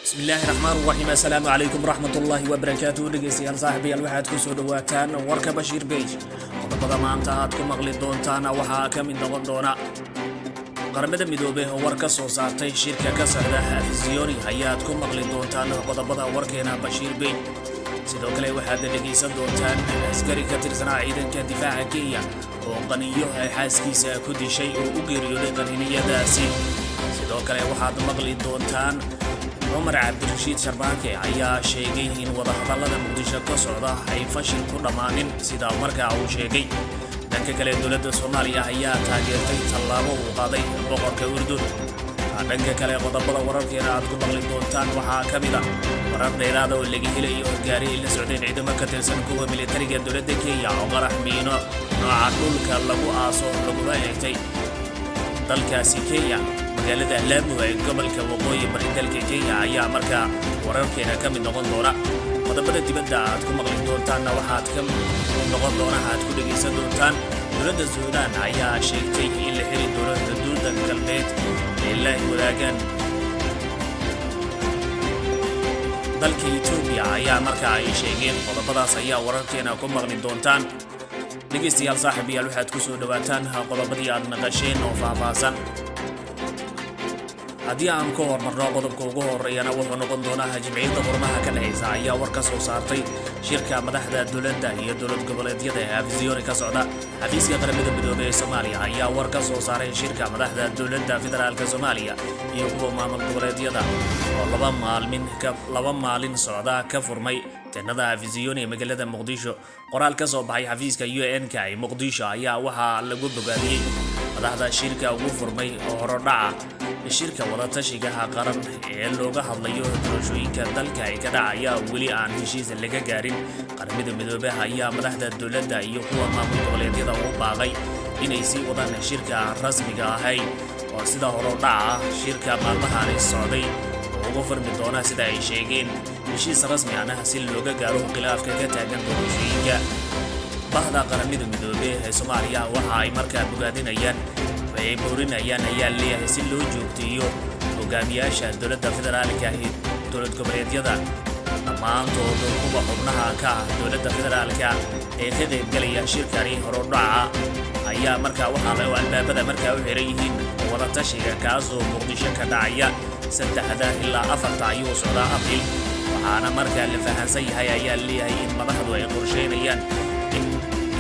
Bismillaahi raxmaan raxiim. Assalaamu calaykum waraxmatullaahi wabarakaatu. Dhegeystayaal, saaxiibayaal, waxaad ku soo dhowaataan warka Bashiir Page. Qodobada maanta aad ku maqli doontaan waxaa ka mid noqon doona: Qaramada Midoobey oo war ka soo saartay shirka ka socda Afisiyoni ayaad ku maqli doontaan qodobada warkeena Bashiir Page. Sidoo kale waxaad dhegaysan doontaan askari ka tirsanaa ciidanka difaaca Kenya oo qaniyo ay xaaskiisa ku dishay oo u geeriyooday qaniiniyadaasi. Sidoo kale waxaad maqli doontaan Cumar Cabdirashiid Sharbaake ayaa sheegay in wadahadallada Muqdisho ka socda ay fashil ku dhammaanin, sida markaa uu sheegay. Dhanka kale, dowladda Soomaaliya ayaa taageertay tallaabo uu qaaday boqorka Urdun. Dhanka kale, qodobada wararkeena aad ku maqli doontaan waxaa ka mid a warar dheeraada oo laga helayo gaari ay la socdeen ciidamo ka tirsan kuwa militariga dowladda Kenya oo qarax miino nooca dhulka lagu aaso lagula eegtay dalkaasi Kenya. Magaalada Laamu ee gobolka waqooyi bari dalka Kenya ayaa markaa wararkeena ka mid noqon doona. Qodobada dibadda aad ku maqli doontaanna waxaad ka mid noqon doona, aad ku dhegaysan doontaan: dowladda Suudaan ayaa sheegtay in la xiri doono xuduudda galbeed ee la wadaagaan dalka Etoobiya, ayaa markaa ay sheegeen. Qodobadaas ayaa wararkeena ku maqli doontaan. Dhegaystayaal, saaxiibayaal, waxaad ku soo dhowaataan qodobadii aad maqasheen oo faahfaahsan. Haddii aan ku hormarno, qodobka ugu horeeyana wuxuu noqon doonaa: Jimciyadda Quruumaha ka dhexaysa ayaa war ka soo saartay shirka madaxda dowladda iyo dowlad goboleedyada ee Afisiyoni ka socda. Xafiiska Qaramada Midoobey ee Soomaaliya ayaa war ka soo saaray shirka madaxda dowladda federaalka Soomaaliya iyo kuwa maamul goboleedyada oo 2 maalin socda ka furmay teenada Afisiyoni ee magaalada Muqdisho. Qoraal ka soo baxay xafiiska UN-ka ee Muqdisho ayaa waxaa lagu bogaadiyey madaxda shirka ugu furmay oo horodhaca shirka wadatashigaha qaran ee looga hadlayo doorashooyinka dalka ay ka dhacaya weli aan heshiis laga gaarin. Qaramada Midoobey ayaa madaxda dowladda iyo kuwa maamul goboleedyada ugu baaqay inay sii wadaan shirka aan rasmiga ahayn oo sida horodhaca shirka maalmahani socday oo uga furmi doona, sida ay sheegeen, heshiis rasmi ahna si looga gaaro khilaafka ka taagan doorashooyinka. Bahda Qaramada Midoobey ee Soomaaliya waxa ay markaa bogaadinayaan, ay boorinayaan, ayaa leeyahay, si loo joogteeyo hogaamiyaasha dowladda federaalka iyo dowlad goboleedyada dhammaantood kuwa xubnaha ka ah dowladda federaalka ee ka qaybgalaya shirkani horodhaca ayaa markaa waxaa la albaabada markaa u xiran yihiin wadatashiga, kaasoo Muqdisho ka dhacaya. 3 ilaa 4 ayuu socdaa Abriil, waxaana markaa la fahansan yahay, ayaa leeyahay, in madaxdu ay qorsheynayaan in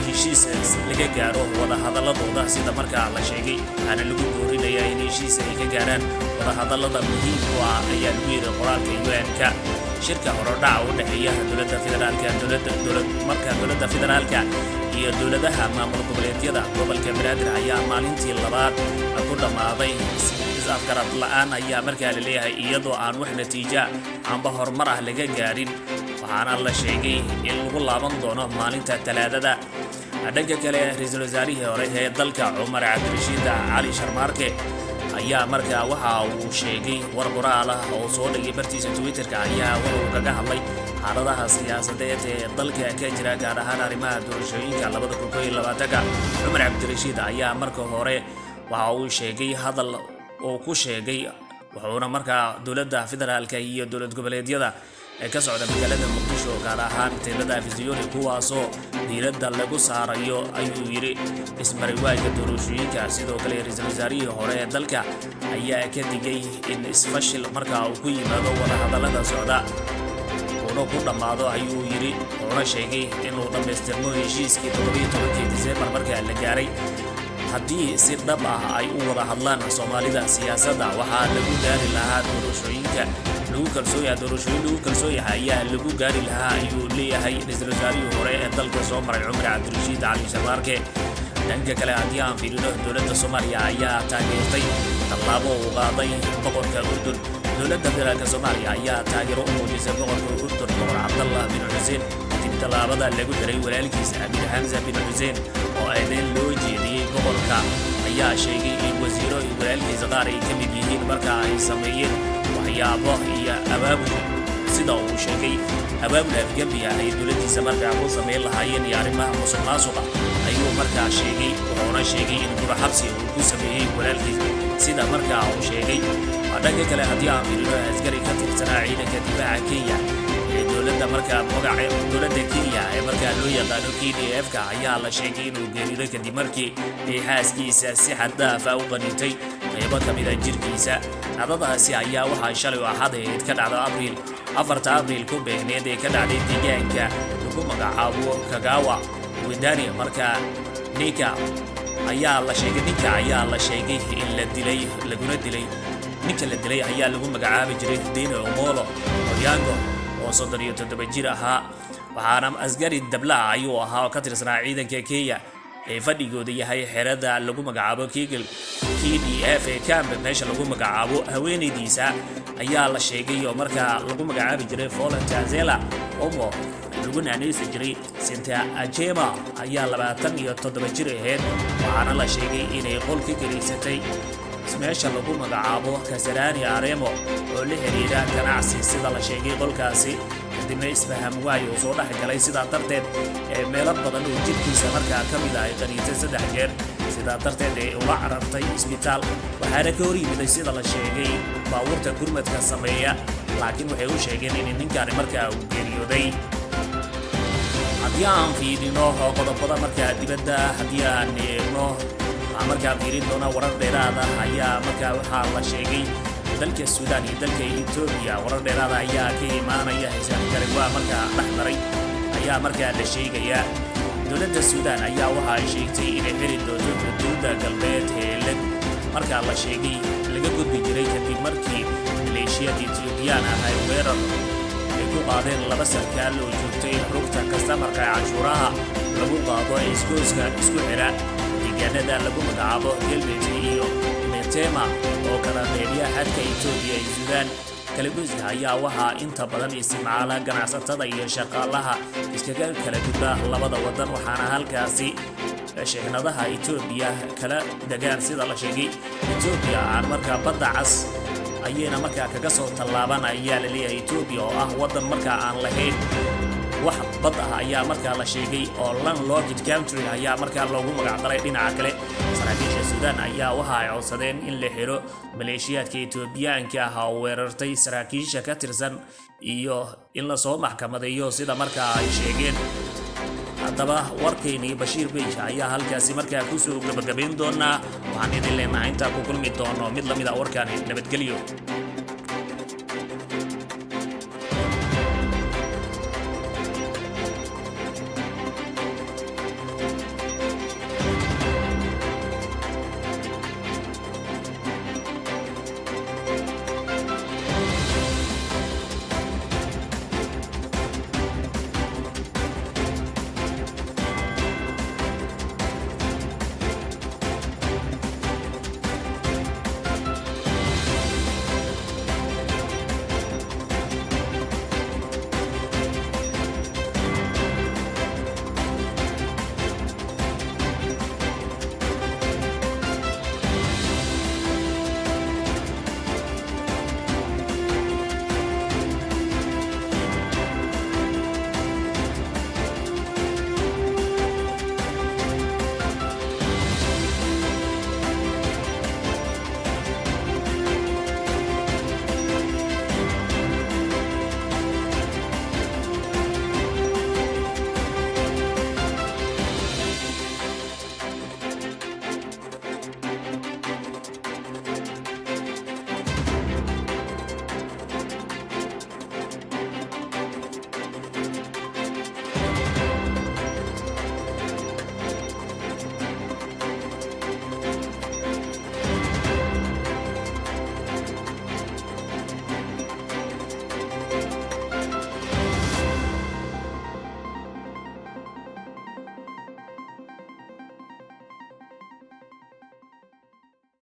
heshiis laga gaaro wadahadaladooda, sida markaa la sheegay. Waxaana lagu boorinayaa in heshiis ay ka gaaraan wadahadalada muhiim u ah, ayaa lagu yidhi qoraalka UN-ka. Shirka horodhaca u dhexeeya dowladda federaalka, dowladda dowlad marka dowladda federaalka iyo dowladaha maamul goboleedyada gobolka Banaadir ayaa maalintii labaad ku dhammaaday is-afgarad la'aan, ayaa markaa la leeyahay, iyadoo aan wax natiija amba horumar ah laga gaarin, waxaana la sheegay in lagu laaban doono maalinta Talaadada. Dhanka kale, ra-iisul wasaarihii hore ee dalka Cumar Cabdirashiid Cali Sharmaarke ayaa markaa waxa uu sheegay war qoraal ah oo soo dhigay bartiisa Twitterka ayaa wuxuu kaga hadlay xaaladaha siyaasadeed ee dalka ka jira, gaar ahaan arrimaha doorashooyinka 2021-ka. Cumar Cabdirashiid ayaa marka hore waxa uu sheegay hadal uu ku sheegay, wuxuuna markaa dowladda federaalka iyo dowlad goboleedyada ee ka socda magaalada Muqdisho, gaar ahaan teelada Afisiyoni, kuwaasoo diiradda lagu saarayo, ayuu yidhi, ismariwaagga doorashooyinka. Sidoo kale, ra-iisul wasaarihii hore ee dalka ayaa ka digay in isfashil markaa uu ku yimaado wadahadallada socda uuna ku dhammaado, ayuu yidhi, wuxuuna sheegay inuu dhammaystirmo heshiiskii 17-kii Diseembar markaa la gaaray. Haddii si dhab ah ay u wada hadlaan Soomaalida siyaasadda, waxaa lagu gaari lahaa doorashooyinka lagu kalsoon yahay, doorashooyin lagu kalsoon yahay ayaa lagu gaari lahaa, ayuu leeyahay ra-iisul wasaarihii hore ee dalka soo maray Cumar Cabdirashiid Cali Sharmaarke. Dhanka kale, haddii aan fiirino, dowladda Soomaaliya ayaa taageertay tallaabo uu qaaday boqorka Urdun. Dowladda federaalka Soomaaliya ayaa taageero u muujisay boqorka Urdun, Boqor Cabdallah bin Xuseen, kadib tallaabada lagu xiray walaalkiisa Amiir Xamsa bin Xuseen oo eedeyn loo jeediyey. Boqorka ayaa sheegay in wasiiro iyo walaalkiisa qaar ay ka mid yihiin marka ay sameeyeen waxyaabo iyo abaabul, sida uu sheegay, abaabul afgembi ah ay dowladdiisa markaa ku samayn lahaayeen iyo arrimaha musuq maasuqa ayuu markaa sheegay. Wuxuuna sheegay in guraxabsi uu ku sameeyey walaalkiis, sida markaa uu sheegay. Dhanka kale, haddii aan fiirino, askari ka tirsan tirsanaa ciidanka difaaca Kenya ee dowladda markaa magaca dowladda Kenya ee markaa loo yaqaano KDF-ka ayaa la sheegay inuu geeriyooday kadib markii ay xaaskiisa si xad dhaaf ah u qaniintay qaybo ka mid ah jirkiisa. Dhacdadaasi ayaa waxaa shalay oo Axad ahayd ka dhacda Abriil, 4-ta Abriil ku beegneed, ee ka dhacday deegaanka lagu magacaabo Kagawa Widani. Markaa ninka ayaa la sheegay in la dilay, laguna dilay. Ninka la dilay ayaa lagu magacaabi jiray Dine Omolo Odyango oo 37 jir ahaa, waxaana askari dablaha ayuu ahaa oo ka tirsanaa ciidanka Kenya ee fadhigooda yahay xerada lagu magacaabo Kigel KDF ee camp meesha lagu magacaabo. Haweenaydiisa ayaa la sheegay oo markaa lagu magacaabi jiray Volantazela Omo, lagu naanaysi jiray Sinta Ajema, ayaa 27 jir ahayd, waxaana la sheegay inay qol ka geliysatay meesha lagu magacaabo Kasarani Aremo oo la xiriira ganacsi, sida la sheegay qolkaasi. Kadibna isfaham waayo uu soo dhex galay, sidaa darteed ee meelo badan oo jirkiisa markaa ka mid ah ay qaniintay saddex jeer. Sidaa darteed ee ula carartay isbitaal, waxaana ka hor yimiday, sida la sheegay, baabuurta gurmadka sameeya, laakiin waxay u sheegeen in ninkaani markaa uu geeriyooday. Haddii aan fiirino qodobada markaa dibadda, haddii aan eegno, waxaan markaa fiirin doonaa warar dheeraada ayaa markaa waxaa la sheegay dalka Suudaan iyo dalka Etoobiya warar dheeraada ayaa ka imaanaya. Xisaab waa markaa dhex maray ayaa markaa la sheegayaa. Dowladda Suudaan ayaa waxa ay sheegtay inay xiri doonto xuduudda galbeed ee la markaa la sheegay laga gudbi jiray, kadib markii maleeshiyada Etoobiyaan ah ay weerar ay ku qaadeen laba sarkaal oo joogtay rugta kastamarka ee canshuuraha lagu qaado ee isgoyska isku xidha deegaanada lagu magacaabo Galbeed iyo Metema oo kala qeybiya xadka Etoobiya iyo Suudaan. Kalagoyska ayaa waxaa inta badan isticmaala ganacsatada iyo shaqaalaha iskaga kala gudba labada wadan, waxaana halkaasi sheexnadaha Etoobiya kala degaan, sida la sheegay. Etoobiya aan markaa Badda Cas ayayna markaa kaga soo tallaaban ayaa la leeyahay. Etoobiya oo ah waddan markaa aan lahayn wax bad ah ayaa markaa la sheegay oo landlocked country ayaa markaa loogu magacdaray. Dhinaca kale, saraakiisha Suudaan ayaa waxa ay codsadeen in la xiro maleeshiyaadka Etoobiyaanka ah oo weerartay saraakiisha ka tirsan iyo in lasoo maxkamadeeyo, sida markaa ay sheegeen. Haddaba warkaynii Bashiir Beyj ayaa halkaasi markaa kusoo gabagabayn doonaa. Waxaan idin leenahay intaa ku kulmi doono mid lamid a warkaani, nabadgelyo.